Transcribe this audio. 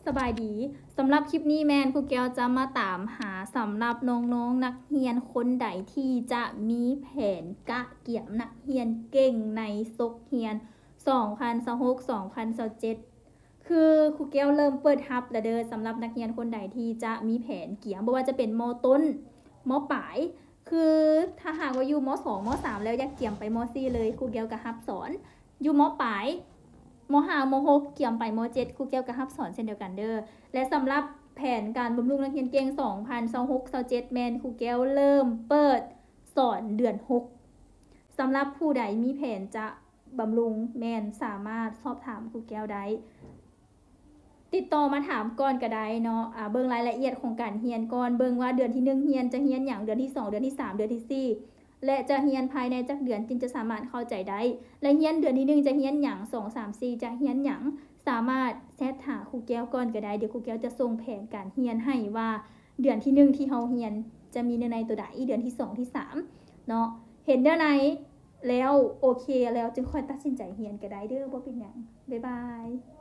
ສະບາຍດີ. ສຳລັບຄລິບນີ້ແມ່ນຄູແກ້ວຈະມາຕາມຫາສຳລັບນ້ອງໆ ນັກຮຽນຄົນໃດທີ່ຈະມີແຜນກະກຽມນັກຮຽນເກັ່ງໃນສົກຮຽນສອງພັນຊາວຫົກ ສອງພັນຊາວເຈັດ. ຄືຄູແກ້ວເລີ່ມເປີດຮັບແລ້ວເດີ ສຳລັບນັກຮຽນຄົນໃດທີ່ຈະມີແຜນກຽມ ບໍ່ວ່າຈະເປັນ ມ.ຕົ້ນ ມ.ປາຍ ຄືຖ້າຫາກວ່າຢູ່ ມ.ສອງ ມ.ສາມ ແລ້ວຢາກກຽມໄປ ມ.ສີ່ ເລີຍ ຄູແກ້ວກໍຮັບສອນ. ຢູ່ ມ.ປາຍ ມ.ຫ້າ ມ.ຫົກ ກຽມໄປ ມ.ເຈັດ ຄູແກ້ວກໍຮັບສອນເຊັ່ນດຽວກັນເດີ. ແລະ ສຳລັບແຜນການບຳລຸງນັກຮຽນເກັ່ງສອງພັນຊາວຫົກ ຊາວເຈັດ ແມ່ນຄູແກ້ວເລີ່ມເປີດສອນເດືອນຫົກ. ສຳລັບຜູ້ໃດມີແຜນຈະບຳລຸງ ແມ່ນສາມາດສອບຖາມຄູແກ້ວໄດ້. ຕິດຕໍ່ມາຖາມກ່ອນກໍໄດ້ເນາະ ອາ ເບິ່ງລາຍລະອຽດຂອງການຮຽນກ່ອນ ເບິ່ງວ່າເດືອນທີໜຶ່ງຮຽນຈະຮຽນຫຍັງ, ເດືອນທີສອງ, ເດືອນທີສາມ, ເດືອນທີສີ່ ແລະ ຈະຮຽນພາຍໃນຈັກເດືອນຈຶ່ງຈະສາມາດເຂົ້າໃຈໄດ້ ແລະ ຮຽນເດືອນທີໜຶ່ງຈະຮຽນຫຍັງ, ສອງ ສາມ ສີ່ ຈະຮຽນຫຍັງ ສາມາດແຊັດຫາຄູແກ້ວກ່ອນກໍໄດ້. ດຽວຄູແກ້ວຈະສົ່ງແຜນການຮຽນໃຫ້ວ່າເດືອນທີໜຶ່ງທີ່ເຮົາຮຽນຈະມີເນື້ອໃນຕົວໃດ, ເດືອນທີສອງ, ທີສາມເນາະ ເຫັນແນວໃດແລ້ວໂອເຄແລ້ວຈຶ່ງຄ່ອຍຕັດສິນໃຈຮຽນກໍໄດ້ເດີ ບໍ່ເປັນຫຍັງ. ບາຍບາຍ.